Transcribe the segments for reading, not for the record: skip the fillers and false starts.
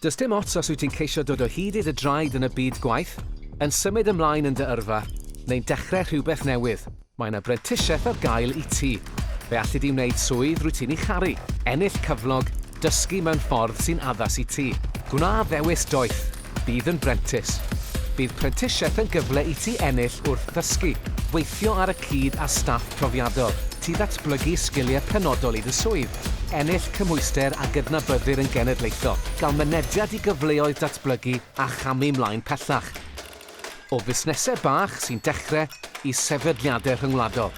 Does dim ots os wyt ti'n ceisio dod o hyd i dy draed yn y byd gwaith, yn symud ymlaen yn dy yrfa, neu'n dechrau rhywbeth newydd, mae yna brentisiaeth ar gael i ti. Fe alli di wneud swydd rwyt ti'n ei charu, ennill cyflog, dysgu mewn ffordd sy'n addas i ti. Gwna ddewis doeth. Bydd yn brentis. Bydd prentisiaeth yn gyfle i ti ennill wrth ddysgu, weithio ar y cyd â staff profiadol, ti ddatblygu sgiliau penodol i dy swydd, ennill cymhwyster a gydnabyddir yn genedlaethol, gael mynediad i gyfleoedd datblygu a chamu mlaen pellach. O fusnesau bach sy'n dechrau i sefydliadau rhyngwladol,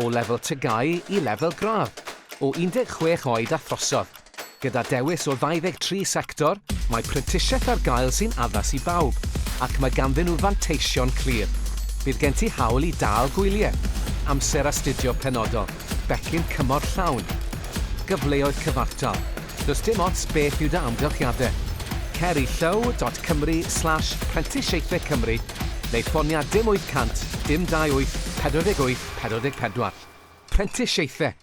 o lefel TGAU i lefel gradd, o 16 oed a throsodd. Gyda dewis o 23 sector, mae prentisiaeth ar gael sy'n addas i bawb, ac mae ganddyn nhw fanteision clir. Bydd gen ti hawl i dâl gwyliau, amser astudio penodol, becyn cymorth llawn, gyfleoedd cyfartal. Does dim ots beth yw dy amgylchiadau. Cer i llyw.cymru slash prentisiaethau Cymru neu ffonia dim 800 dim 28 48 44. Prentisiaethau.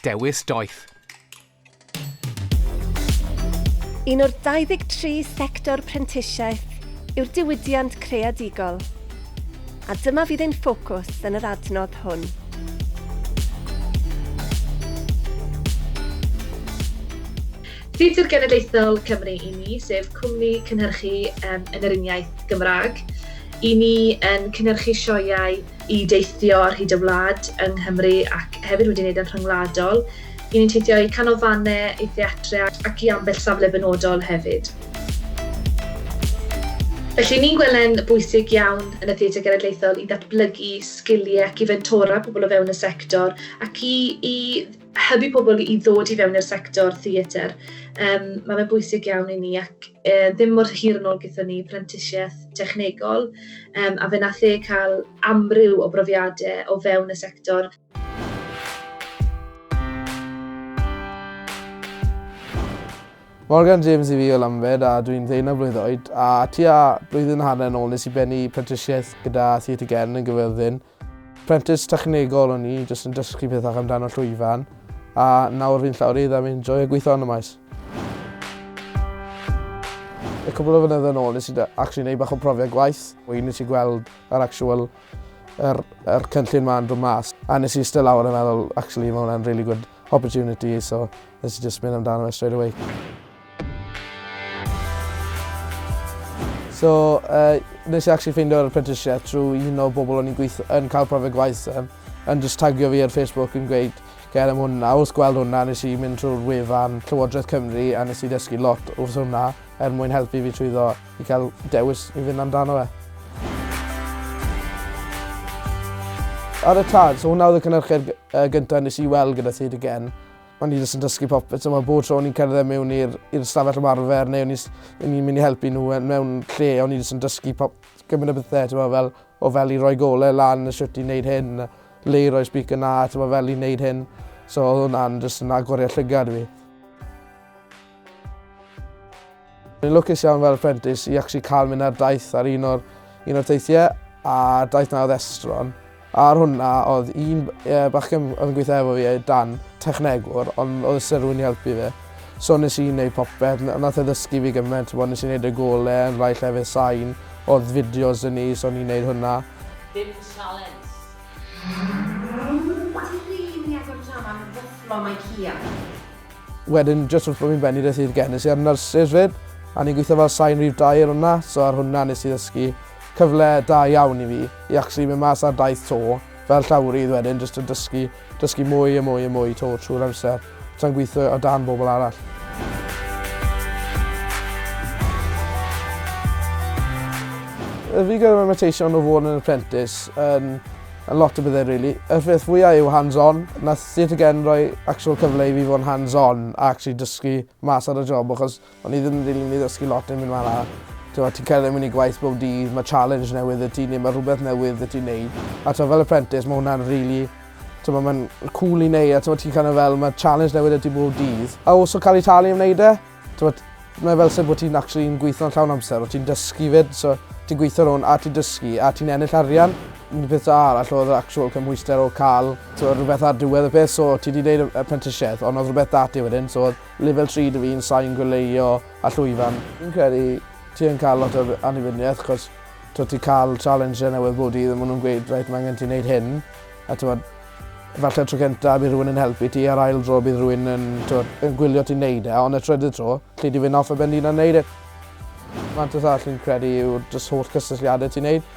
Dewis doeth. Un o'r 23 sector prentisiaeth yw'r diwydiant creadigol, a dyma fydd ein ffocws yn yr adnodd hwn. Theatr Genedlaethol Cymru i ni, sef cwmni cynhyrchu um, yn yr uniaith Gymraeg. I ni yn cynhyrchu sioeau i deithio ar hyd y wlad yng Nghymru ac hefyd wedi wneud yn rhyngwladol. I ni'n teithio i canolfannau, i theatrau ac i ambell safle benodol hefyd. Felly ni'n gweld e'n bwysig iawn yn y Theatr Genedlaethol i ddatblygu sgiliau ac i fentora pobl o fewn y sector ac i, i hybu pobl i ddod i fewn i'r sector theatr. Um, mae fe'n bwysig iawn i ni ac e, ddim mor hir yn ôl gyda ni prentisiaeth technegol um, a fe nath e cael amryw o brofiadau o fewn y sector. Morgan James i fi o Lambed a dwi'n ddeunaw blwydd oed a tua blwyddyn a hanner yn ôl nes i bennu prentisiaeth gyda Theatr Gen yn Gyfyrddin. Prentis technegol o'n i, jyst yn dysgu pethau amdano llwyfan, a nawr fi'n llawrydd a fi'n joio gweithio yn y maes. Y cwbl o flynyddoedd yn ôl nes i actually neud bach o profiad gwaith. Nes i gweld yr actual yr, yr cynllun ma'n dod mas. A nes i eistedd lawr a meddwl, actually, mae hwnna'n really good opportunity, so nes i just mynd amdano fe straight away. So, uh, nes i actually ffeindio'r apprenticeship trwy un o bobl o'n i'n gweithio, yn cael profiad gwaith um, yn just tagio fi ar Facebook yn gweud ger am hwnna. Wrth gweld hwnna, nes i mynd trwy'r wefan Llywodraeth Cymru a nes i ddysgu lot wrth hwnna er mwyn helpu fi trwyddo i cael dewis i fynd amdano fe. Ar y tad, so hwnna oedd y cynhyrchiad gyntaf nes i weld gyda Theatr Gen. O'n i jyst yn dysgu popeth, so mae bob tro o'n i'n cerdded mewn i'r stafell ymarfer neu o'n i'n mynd i helpu nhw mewn lle, o'n i jyst yn dysgu pop, gymaint o bethau, ti'n fel, o fel i roi golau lan, y sut i wneud hyn, le i roi speaker na, ti'n fel i wneud hyn. So oedd hwnna'n jyst yn agoriad llygad i fi. Ni'n lwcus iawn fel apprentice i actually cael mynd ar daith ar un o'r, un o'r teithiau, a daith na oedd Estron. A ar hwnna oedd un e, bachgen oedd yn gweithio efo fi, Dan, technegwr, ond oedd y rhywun i helpu fi. So nes i wneud popeth, nath e ddysgu fi gymaint, bod nes i wneud y golau yn rhai llefydd sain, oedd fideos yn ni, so o'n i'n wneud hwnna. Dim sialens. Ti rili mynd i agor drama am fyfflo mae Kia? Wedyn, jyst wrth bod fi'n bennu daeth i'r gen, nes i ar nyrsys fyd, a ni'n gweithio fel sain rhif dau ar hwnna, so ar hwnna nes i ddysgu cyfle da iawn i fi i actually mynd mas ar daith to, fel llawrydd wedyn, jyst yn dysgu, dysgu mwy a mwy a mwy to trwy'r amser, tra'n gweithio o dan bobl arall. Fi gyda'r manteision o fod yn apprentice yn Yn lot o bethau really. Y peth fwyaf yw hands-on. Nath Theatr Gen roi actual cyfle i fi fod yn hands-on a actually dysgu mas ar y job achos o'n i ddim yn rili mynd i ddysgu lot yn mynd fel 'na. T'mod ti'n cerdded mewn i gwaith bob dydd, mae challenge newydd 'da ti neu mae rhywbeth newydd 'da ti'n neud. A t'mod fel apprentice mae hwnna'n rili t'mod mae'n cool i neud a t'mod ti'n kind of fel mae challenge newydd 'da ti bob dydd. A also cael ei talu am wneud e. T'mod, mae fel sef bod ti'n actually yn gweithio'n llawn amser, o ti'n dysgu fyd, so ti'n gweithio rhwng a ti'n dysgu a ti'n ennill arian. Un peth da arall oedd yr actual cymhwyster o cael t'mod rhywbeth ar diwedd y peth, so ti 'di neud y prentisiaeth ond oedd rhywbeth 'da ti wedyn, so oedd lefel 3 'da fi yn sain goleuo a llwyfan. Fi'n credu ti yn cael lot o annibyniaeth achos t'wod ti'n cael challenge newydd bob dydd a ma' nhw'n gweud reit ma' angen ti neud hyn a t'mod falle tro cynta bydd rhywun yn helpu ti a'r ail dro bydd rhywun yn t'wod yn gwylio ti'n neud e ond y trydydd tro alli di fynd off ar ben dy hun a neud e. Mantais arall fi'n credu yw'r jyst holl cysylltiadau ti'n neud.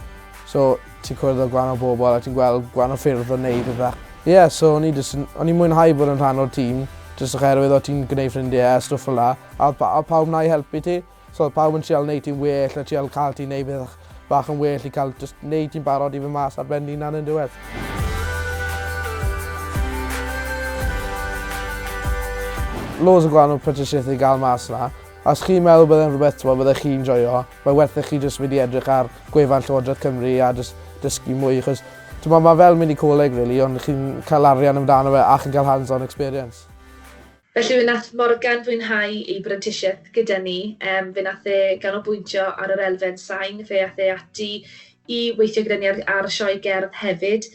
So ti'n cwrdd â gwahanol bobl a ti'n gweld gwahanol ffyrdd o neud pethau. Ie, yeah, so o'n i jyst yn, o'n i'n mwynhau bod yn rhan o'r tîm, jyst oherwydd o ti'n gwneud ffrindiau a stwff fel 'na, a oedd a pawb 'na i helpu ti. So oedd pawb yn trial neud ti'n well a trial cael ti'n neud pethau bach yn well i cael jyst neud ti'n barod i fynd mas ar ben dy hunan yn diwedd. Loads o gwahanol prentisiaethau i gael mas 'na. A os chi'n meddwl bydd e'n rhywbeth t'mod byddech chi'n joio, mae werth i chi jyst mynd i edrych ar gwefan Llywodraeth Cymru a jyst dysgu mwy achos t'mod ma' fel mynd i coleg rili ond chi'n cael arian amdano fe a chi'n cael hands-on experience. Felly fe wnaeth Morgan fwynhau ei brentisiaeth gyda ni, yym fe wnaeth e ganolbwyntio ar yr elfen sain, fe aeth e ati i weithio gyda ni ar ar y sioe gerdd hefyd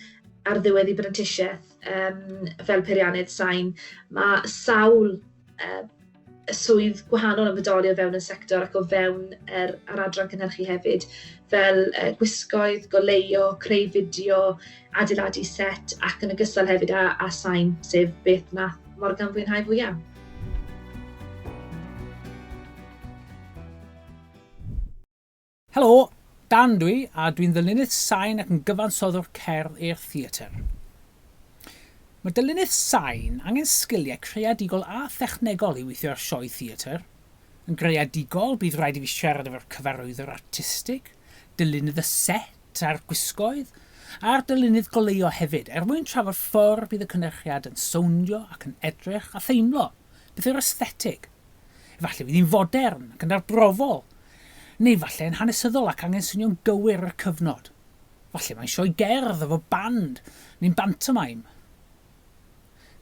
ar ddiwedd ei brentisiaeth yym fel peiriannydd sain. Mae sawl yy swydd gwahanol yn bodoli o fewn y sector ac o fewn yr, yr adran cynhyrchu hefyd, fel uh, gwisgoedd, goleuo, creu fideo, adeiladu set ac yn ogystal hefyd â, â sain, sef beth nath Morgan fwynhau fwyaf. Helo, Dan dwi, a dwi'n ddylunydd sain ac yn gyfansoddwr cerdd i'r theatr. Mae dylunydd sain angen sgiliau creadigol a thechnegol i weithio ar sioe theatr. Yn greadigol, bydd rhaid i fi siarad efo'r cyfarwyddwr artistig, dylunydd y set a'r gwisgoedd, a'r dylunydd goleuo hefyd, er mwyn trafod ffordd bydd y cynhyrchiad yn sowndio ac yn edrych a theimlo, beth yw'r esthetig. Efallai fydd hi'n fodern ac yn arbrofol, neu falle yn hanesyddol ac angen swnio'n gywir i'r cyfnod. Falle mae'n sioe gerdd efo band, neu'n bantomime.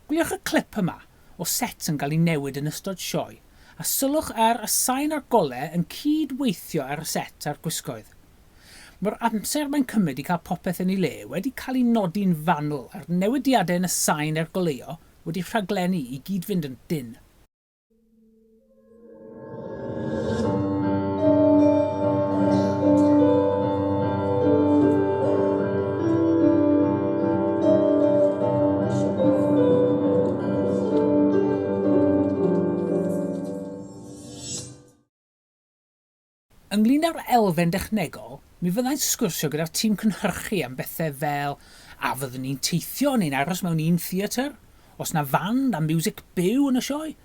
Gwyliwch y clip yma o set yn cael ei newid yn ystod sioe, a sylwch ar y sain a'r golau yn cyd-weithio ar y set a'r gwisgoedd. Mae'r amser mae'n cymryd i cael popeth yn ei le wedi cael ei nodi'n fanwl a'r newidiadau yn y sain a'r goleuo wedi rhaglennu i gyd-fynd yn dynn. Ynglŷn â'r elfen dechnegol, mi fyddai'n sgwrsio gyda'r tîm cynhyrchu am bethau fel a fyddwn ni'n teithio neu'n aros mewn un theatr, os 'na fand a miwsig byw yn y sioe,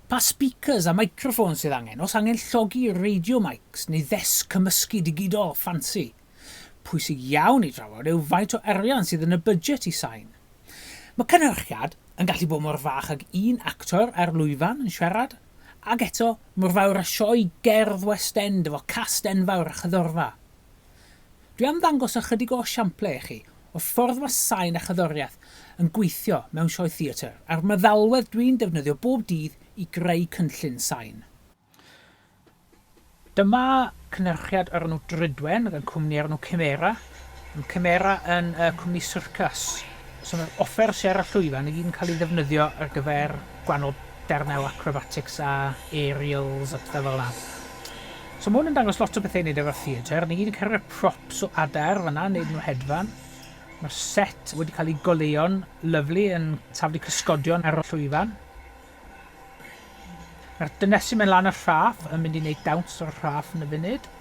pa speakers a microphones sydd angen, os angen llogi radio mics neu ddesg cymysgu digidol ffansi. Pwysig iawn i drafod yw faint o arian sydd yn y budget i sain. Mae cynhyrchiad yn gallu bod mor fach ag un actor ar lwyfan yn siarad, Ac eto, mor fawr â sioe gerdd West End efo cast enfawr a cherddorfa. Dwi am ddangos ychydig o esiample i chi o'r ffordd mae sain a cherddoriaeth yn gweithio mewn sioe theatr a'r meddalwedd dwi'n defnyddio bob dydd i greu cynllun sain. Dyma cynhyrchiad o'r enw Drudwen gan cwmni o'r enw Cymera. Mae Cymera yn uh, cwmni syrcas. So mae'r offer sydd ar y llwyfan i gyd yn cael ei ddefnyddio ar gyfer gwahanol darnau o acrobatics a aerials a pethau fel yna. So mae hwn yn dangos lot o bethau i wneud efo'r theatr. Ni gyd yn cario props o adar fyna, wneud nhw hedfan. Mae'r set wedi cael ei goleuo'n lyflu yn taflu cysgodion ar y llwyfan. Mae'r dynes sy'n mynd lan y rhaff yn mynd i wneud dawns o'r rhaff yn y funud.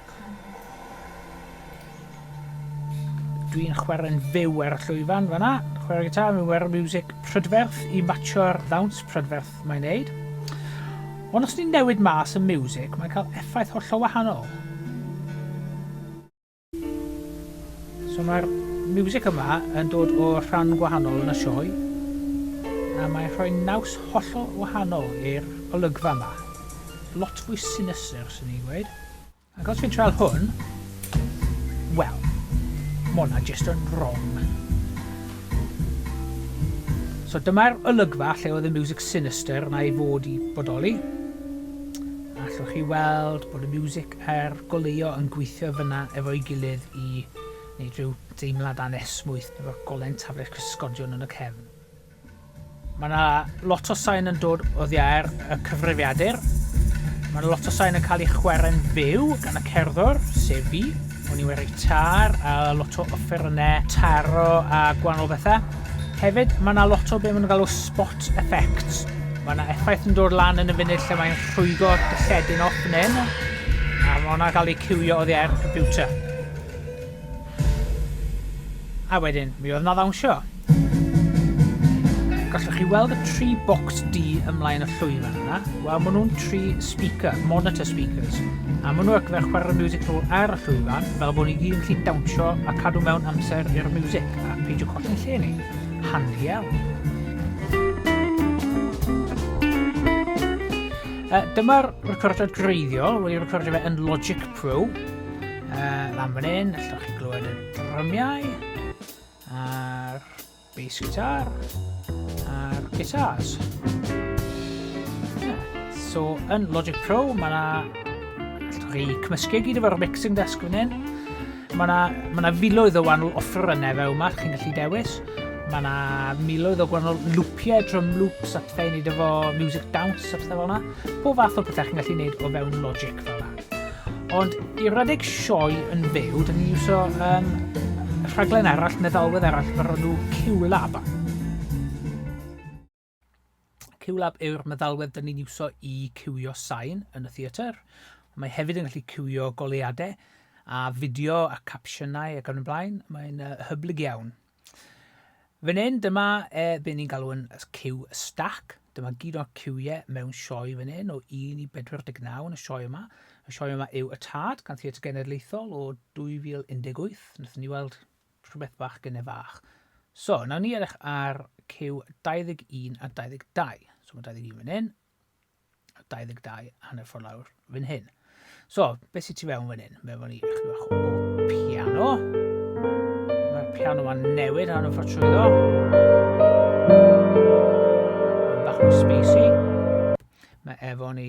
Dwi'n chwarae'n fyw ar y llwyfan fanna. Chwarae gitar, mi'n chwarae music prydferth i matcho'r ddawns prydferth mae'n neud. Ond os ni'n newid mas y music, mae'n cael effaith hollol wahanol. So mae'r music yma yn dod o rhan gwahanol yn y sioe a mae'n rhoi naws hollol wahanol i'r olygfa yma. Lot fwy sinister, swn i'n gweud. Ac os fi'n trial hwn, wel, mae hwnna jyst yn wrong. So dyma'r olygfa lle oedd y music sinister yna i fod i bodoli. Allwch chi weld bod y music a'r goleuo yn gweithio fyna efo'i gilydd i Neu rhyw deimlad anesmwyth efo'r gole'n taflu'r cysgodion yn y cefn. Mae yna lot o sain yn dod oddi ar y cyfrifiadur. Mae yna lot o sain yn cael ei chwarae'n fyw gan y cerddor, sef fi. O'n i'n weri tar a lot o offerynnau taro a gwahanol bethau. Hefyd, mae yna lot o be maen nhw'n galw spot effects. Mae yna effaith yn dod lan yn y funud lle mae'n rhwygo dilledyn off yn hyn. A mae hwnna'n cael ei ciwio oddi ar y computer. A wedyn, mi oedd 'na ddawnsio. Gallwch chi weld y tri bocs du ymlaen y llwyfan yna? Wel, maen nhw'n tri speaker, monitor speakers. A maen nhw ar gyfer chwarae'r music nôl ar y llwyfan, fel bod ni gyd yn gallu dawnsio a cadw mewn amser i'r music, a peidio colli'n lle ni. Handi iawn. Dyma'r recordiad gwreiddiol, wedi recordio fe yn Logic Pro. Lan fan hyn, allwch chi glywed y drymiau, a'r bass guitar, a'r guitars. Yeah. So, yn Logic Pro, mae yna... Allwch chi cymysgu gyd efo'r mixing desk fan hyn. Mae yna ma filoedd o wahanol offerynnau fel yma, chi'n gallu dewis. Mae yna miloedd o gwahanol lwpiau, drum loops a pethau i wneud efo music dance a pethau fel yna. Pob fath o pethau chi'n gallu gwneud o fewn Logic fel yna. Ond i redeg sioe yn fyw, dyn ni'n iwso um, rhaglen arall, meddalwedd arall, o'r enw QLab. QLab yw'r meddalwedd dyn ni'n iwso i cywio sain yn y theatr. Mae hefyd yn gallu cywio goleuadau a fideo a capsiynau ac yn y blaen. Mae'n hyblyg iawn. Fan hyn, dyma e, be ni'n galw yn Q stack. Dyma gyd o'r ciwiau mewn sioe fan hyn, o 1 i 49 yn y sioe yma. Y sioe yma yw Y Tad gan Theatr Genedlaethol o 2018. Wnaethon ni weld rhywbeth bach gynne fach. So, nawn ni edrych ar Q 21 a 22. So mae 21 fan hyn, 22 hanner ffordd lawr fan hyn. So, beth sydd tu fewn fan hyn? Mae efo ni ychydig bach o piano. Mae'r piano ma'n newid hanner ffordd trwyddo. Mae'n bach mwy spacey. Mae efo ni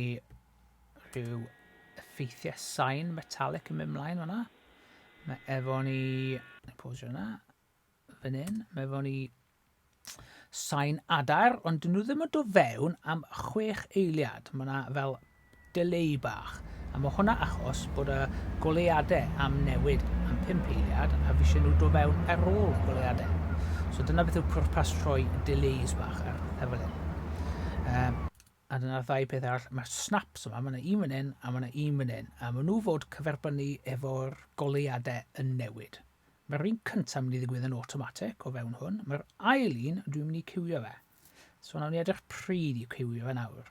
rhyw effeithiau sain metallic yn mynd mlaen fan'na. Mae efo ni... Pause yna. Fan hyn. Mae efo ni sain adar, ond dyn nhw ddim yn dod fewn am chwech eiliad. Mae yna fel delay bach. A mae hwnna achos bod y goleuadau am newid am pump eiliad a fi eisiau nhw dod fewn ar ôl goleuadau. So dyna beth yw pwrpas rhoi delays bach ar pethau fel hyn. Um, a dyna'r ddau peth arall, mae'r snaps yma, mae yna un fan hyn a mae yna un fan hyn, a maen nhw fod cyferbynnu efo'r goleuadau yn newid. Mae'r un cyntaf mynd i ddigwydd yn automatic o fewn hwn. Mae'r ail un, dwi'n mynd i ciwio fe. So nawn ni edrych pryd i ciwio fe nawr.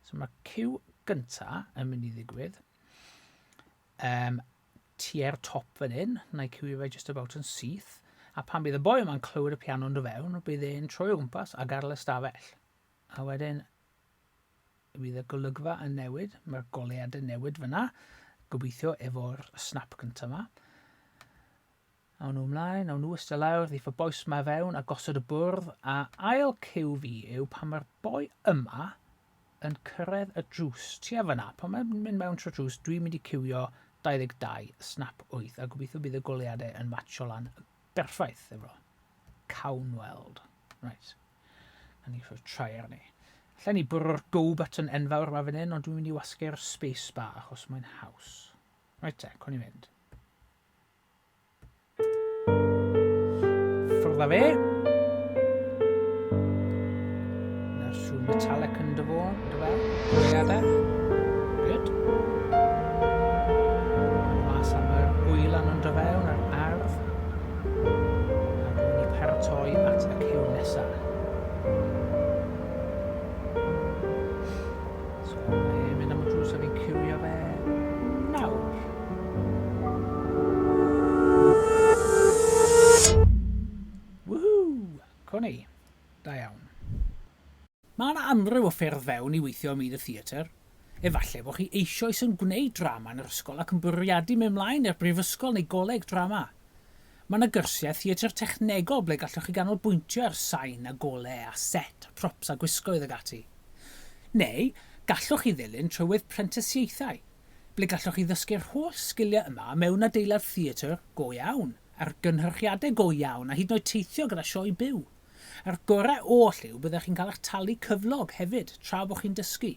So mae'r ciw gyntaf yn mynd i ddigwydd um, tua'r top fan hyn. Na i ciwio fe just about yn syth. A pan bydd y boi yma'n clywed y piano yn dod fewn, bydd e'n troi o gwmpas a gadael y stafell. A wedyn Bydd y golygfa yn newid, mae'r goleuad yn newid fyna, gobeithio efo'r snap cyntaf yma. Awn nhw ymlaen, awn nhw ystod lawr, ddiff y boes ma fewn a gosod y bwrdd, a ail cyw fi yw pan mae'r boi yma yn cyrraedd y drws, tua fyna, pan mae'n mynd mewn trwy'r drws, dwi'n mynd i cywio 22, snap 8, a gobeithio bydd y goleuadau yn matcho lan berffaith efo. Cawn weld. Right. Na ni rhoi try arni. Alla ni bwrw'r go button enfawr yma fan hyn, ond dwi'n mynd i wasgu'r space bar achos mae'n haws. Reit te, con i fynd. Ffwrdd â fe. Na'r sŵn metallic yn dy fo, dy fel, goleuadau. Good. Mas am yr wylan yn dy fewn, yr ardd. A dwi'n mynd i paratoi at y cyw nesaf. So, mae'n mynd am y drws a fi'n cywio fe nawr. Woohoo! Coni. Da iawn. Mae yna amryw o ffyrdd fewn i weithio ym myd y theatr. Efallai bod chi eisoes yn gwneud drama yn yr ysgol ac yn bwriadu mynd mlaen i'r brifysgol neu goleg drama. Mae yna gyrsiau theatr technegol ble gallwch chi ganolbwyntio ar sain a golau a set a props a gwisgoedd ac ati. Neu, gallwch chi ddilyn trywydd prentisiaethau. ble gallwch chi ddysgu'r holl sgiliau yma mewn adeilad theatr go iawn, ar gynhyrchiadau go iawn a hyd yn oed teithio gyda sioe byw. A'r gorau oll yw byddech chi'n cael eich talu cyflog hefyd tra bod chi'n dysgu.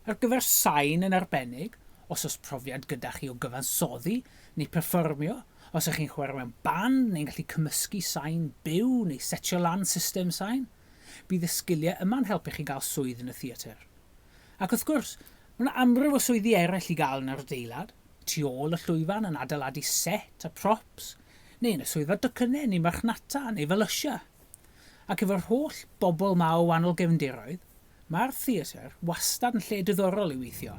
Ar gyfer sain yn arbennig, os oes profiad gyda chi o gyfansoddi neu perfformio, os ydych chi'n chwarae mewn band neu'n gallu cymysgu sain byw neu setio lan system sain, bydd y sgiliau yma'n helpu chi gael swydd yn y theatr. Ac wrth gwrs, mae yna amryw o swyddi eraill i gael yn yr adeilad, tu ôl y llwyfan yn adeiladu set a props, neu yn y swyddfa docynnau neu marchnata neu fel usher. Ac efo'r holl bobl 'ma o wahanol gefndiroedd, mae'r theatr wastad yn lle diddorol i weithio.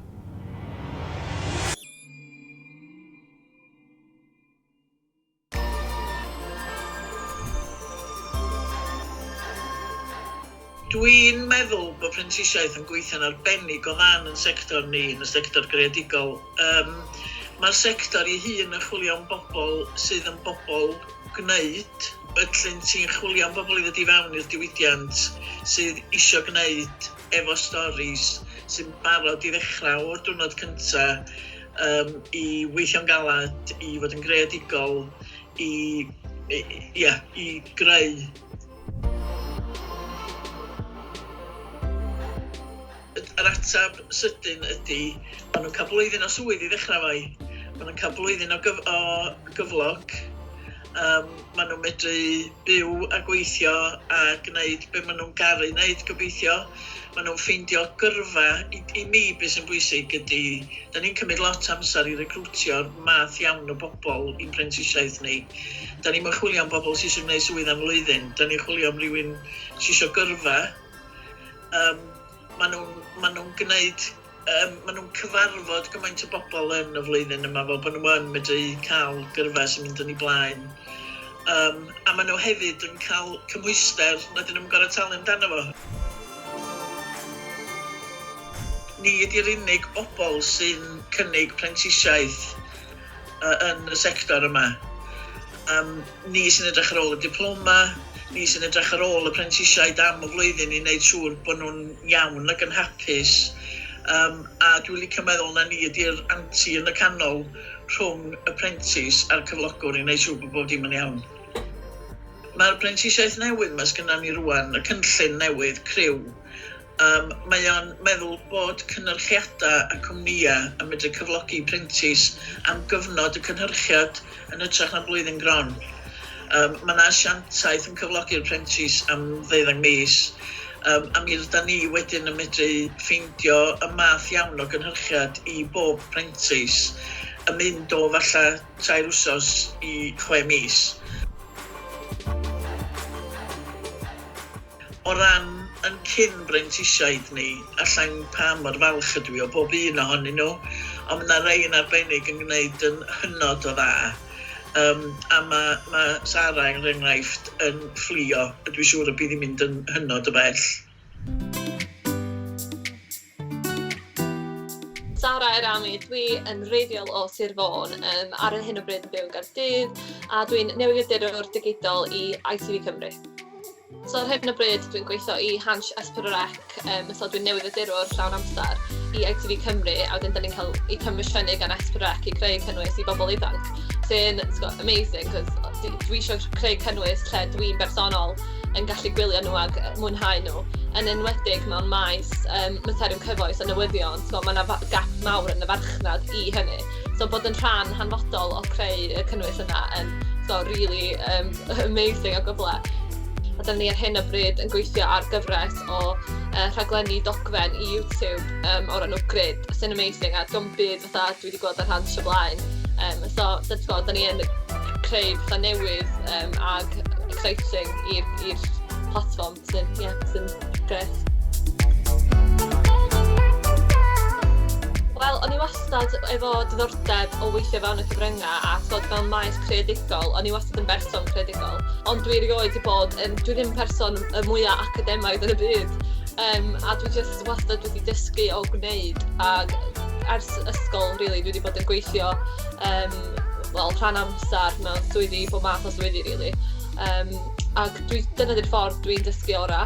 Dwi'n meddwl bod prentisiaeth yn gweithio'n arbennig o dda yn ein sector ni, yn y sector greadigol. Um, Mae'r sector ei hun yn chwilio am bobl sydd yn bobl gwneud. Wedyn ti'n chwilio am bobl i ddod i fewn i'r diwydiant sydd isio gwneud efo storis, sy'n barod i ddechrau o'r diwrnod cyntaf i weithio'n galad, i fod yn greadigol, i, i, ia, i greu. Yr ateb sydyn ydy, maen nhw'n cael blwyddyn o swydd i ddechrau fo i. Maen nhw'n cael blwyddyn o, gyf o gyflog. Maen nhw'n medru byw a gweithio a gwneud be maen nhw'n garu wneud, gobeithio. Maen nhw'n ffeindio gyrfa. I, i mi, beth sy'n bwysig ydy, da ni'n cymryd lot amser i recrwtio'r math iawn o bobl i'n prentisiaeth ni. Da ni'n chwilio am bobl sydd eisiau gwneud swydd am flwyddyn. Da ni'n chwilio am rywun sydd eisiau gyrfa. Maen nhw'n ma nhw gwneud, maen nhw'n cyfarfod gymaint o bobl yn y flwyddyn yma fel bod nhw yn medru cael gyrfa sy'n mynd yn ei blaen. A maen nhw hefyd yn cael cymhwyster nad ydyn nhw'n gorfod talu amdano fo. Ni ydy'r unig bobl sy'n cynnig prentisiaeth yn y sector yma. Ni sy'n edrych ar ôl y diploma, ni sy'n edrych ar ôl y prentisiaid am y flwyddyn i wneud siŵr bod nhw'n iawn ac yn hapus. A dwi'n licio meddwl na ni ydy'r anti yn y canol rhwng y prentis a'r cyflogwr i wneud siŵr bod bob dim yn iawn. Mae'r prentisiaeth newydd 'ma sgynna ni rŵan, y cynllun newydd, Criw, mae o'n meddwl bod cynyrchiadau a cwmnïau yn medru cyflogi prentis am gyfnod y cynhyrchiad yn hytrach na blwyddyn gron. Mae yna asiantaeth yn cyflogi'r prentis am ddeuddeg mis, a mi rydan ni wedyn yn medru ffeindio y math iawn o gynhyrchiad i bob prentis, yn mynd o falle 3 wsos i 6 mis. O ran yn cyn brentisiaid ni, allai'n pa mor falch ydw i o bob un ohonyn nhw, ond mae yna rei yn arbennig yn gwneud yn hynod o dda. A mae Sara, er enghraifft, yn fflio, a dwi'n siŵr y bydd hi'n mynd yn hynod o bell. Sara Erami, dwi yn wreiddiol o Sir Fôn, ar hyn o bryd yn byw yn Gaerdydd, a dwi'n newyddiadurwr digidol i ITV Cymru. So ar hyn o bryd dwi'n gweithio i Hansh S4C, so dwi'n newyddiadurwr llawn amser i ITV Cymru, a wedyn da ni'n cael ei comisiynu gan S4C i creu cynnwys i bobl ifanc, sy'n amazing, cos dwi eisiau creu cynnwys lle dwi'n bersonol yn gallu gwylio nhw ac mwynhau nhw, yn enwedig mewn maes materion cyfoes a newyddion, so mae yna gap mawr yn y farchnad i hynny. So bod yn rhan hanfodol o creu y cynnwys yna yn so, really amazing o gyfle. A da ni ar hyn o bryd yn gweithio ar gyfres o rhaglenni dogfen i YouTube o'r enw Grid, sy'n amazing a dim byd fatha dwi wedi gweld ar Hansh o blaen. So, da ni yn creu pethau newydd ag exciting i'r platform sy'n, yeah, sy'n grêt. Wel, o'n i wastad efo diddordeb o weithio fewn y cyfryngau a t'bod mewn maes creadigol, o'n i wastad yn berson creadigol, ond dwi erioed 'di bod yn... dwi ddim person y mwyaf academaidd yn y byd, a dwi jyst wastad wedi dysgu o gwneud, ac ers ysgol, really, dwi wedi bod yn gweithio, wel, rhan amser mewn swyddi, bob math o swyddi, really. Um, Ac dwi, dyna di'r ffordd dwi'n dysgu ora.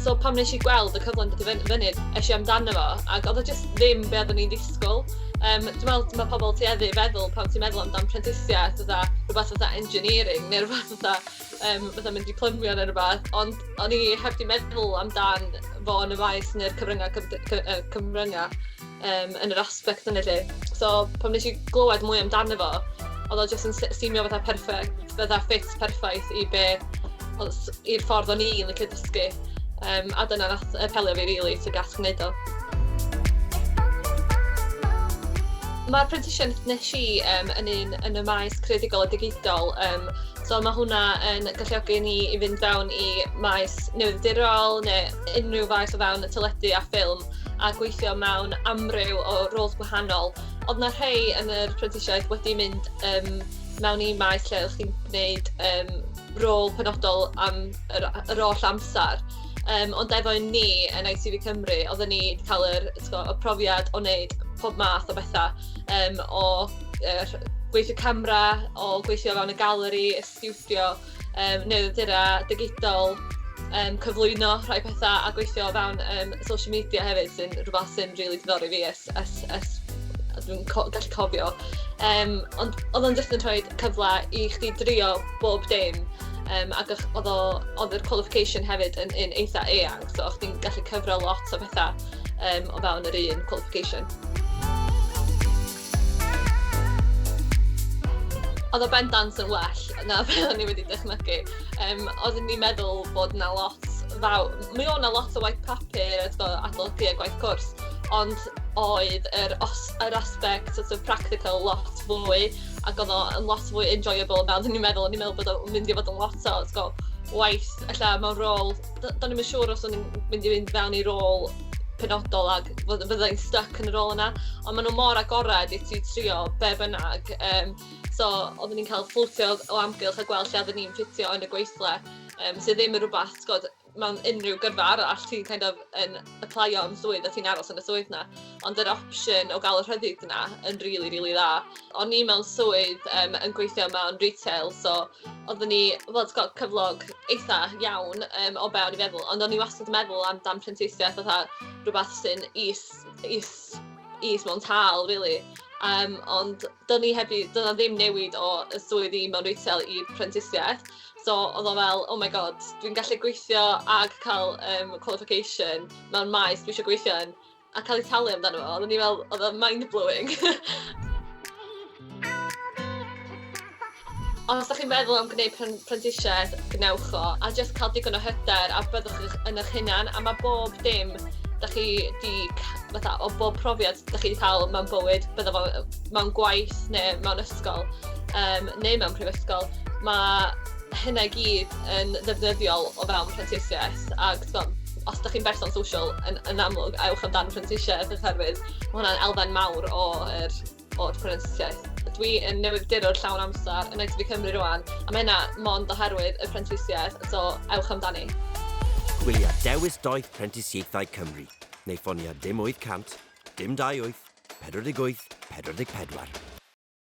So pam nes i gweld y cyfle yn dod i fyny, es i amdano fo, ac oedd o jyst ddim be oeddwn i'n ddisgwyl. Dwi'n meddwl mae pobl tueddu i feddwl pan ti'n meddwl amdan prentisiaeth, fatha rhywbeth fatha engineering neu rhywbeth fatha mynd i plymio neu rhywbeth, ond o'n i heb di meddwl amdan fo yn y maes neu'r cyfryngau yn yr aspect yna lle. So pan nes i glywed mwy amdano fo, oedd o jyst yn seemio fatha perfect, fatha fit perffaith i be, i'r ffordd o'n i'n licio dysgu. A dyna nath apelio fi really tuag at gwneud o. Mae'r prentisiaeth nes i yn un yn y maes creadigol a digidol, so mae hwnna yn galluogi ni i fynd fewn i maes newyddiadurol neu unrhyw faes o fewn y teledu a ffilm a gweithio mewn amryw o roles gwahanol. Oedd na rhai yn yr prentisiaeth wedi mynd mewn i maes lle o'ch chi'n gwneud rôl penodol am yr holl amser. Ond efo ni yn ITV Cymru, oedden ni wedi cael t'go, y profiad o wneud pob math o bethau, o gweithio camera, o gweithio fewn y galeri, y stiwdio, newyddiadura digidol, cyflwyno rhai pethau a gweithio o fewn social media hefyd, sy'n rhywbeth sy'n really diddori fi ers dwi'n gallu cofio. Ond oedd o'n jyst yn rhoi cyfle i chdi drio bob dim. Ac oedd yr qualification hefyd yn eitha eang, so o'ch chdi'n gallu cyfro lot o bethau o fewn yr un qualification. Oedd o bendant yn well na be o'n i wedi dychmygu. Oeddwn ni'n meddwl bod 'na lot fawr, mi o'n 'na lot o waith papur, a t'go, adolygu a gwaith cwrs, ond oedd yr aspect sort of practical lot fwy, ac oedd o'n lot fwy enjoyable na oeddwn i'n meddwl. O'n i'n meddwl bod o'n mynd i fod yn lot o, t'go, waith, ella mewn rôl, do'n i'm yn siŵr os o'n i'n mynd i fynd fewn i rôl penodol ac fyddai'n stuck yn y rôl yna, ond maen nhw mor agored i ti trio be bynnag. So oeddwn ni'n cael fflwtio o amgylch a gweld lle oeddwn ni'n ffitio yn y gweithle, sydd ddim yn rhywbeth, t'god, mewn unrhyw gyrfa arall, ti'n kind of yn applio am swydd a ti'n aros yn y swydd na. Ond yr opsiwn o gael y rhyddid yna yn really, really dda. O'n i mewn swydd yn gweithio mewn retail, so oeddwn ni, wel, ti'n gwbod, cyflog eitha iawn o be o'n i feddwl, ond o'n i wastad yn meddwl am prentisiaeth fatha rhywbeth sy'n is mewn tal, really. Ond do'n i heb i, doedd 'na ddim newid o y swydd i mewn retail i prentisiaeth. So oedd o fel, oh my God, dwi'n gallu gweithio ag cael qualification mewn maes dwi eisiau gweithio yn, a cael ei talu amdano fo. Oeddwn i fel, oedd o'n mind-blowing. Os ydych chi'n meddwl am gwneud prentisiaeth, gwnewch o, a jyst cael digon o hyder a byddwch yn eich hunan, a mae bob dim da chi di, fatha, o bob profiad da chi di cael mewn bywyd, bydda fo mewn gwaith neu mewn ysgol, neu mewn prifysgol, mae hynna i gyd yn ddefnyddiol o fewn prentisiaeth, ac t'bo, os da chi'n berson social, yn amlwg, ewch amdan prentisiaeth, oherwydd mae hwnna'n elfen mawr o'r prentisiaeth. Dwi yn newyddiadurwr llawn amser yn ITV Cymru rwan, a mae hynna mond oherwydd y prentisiaeth, so ewch amdani. Gwylia Dewis Doeth Prentisiaethau Cymru, neu ffonia dim 800, dim 28, 48, 44.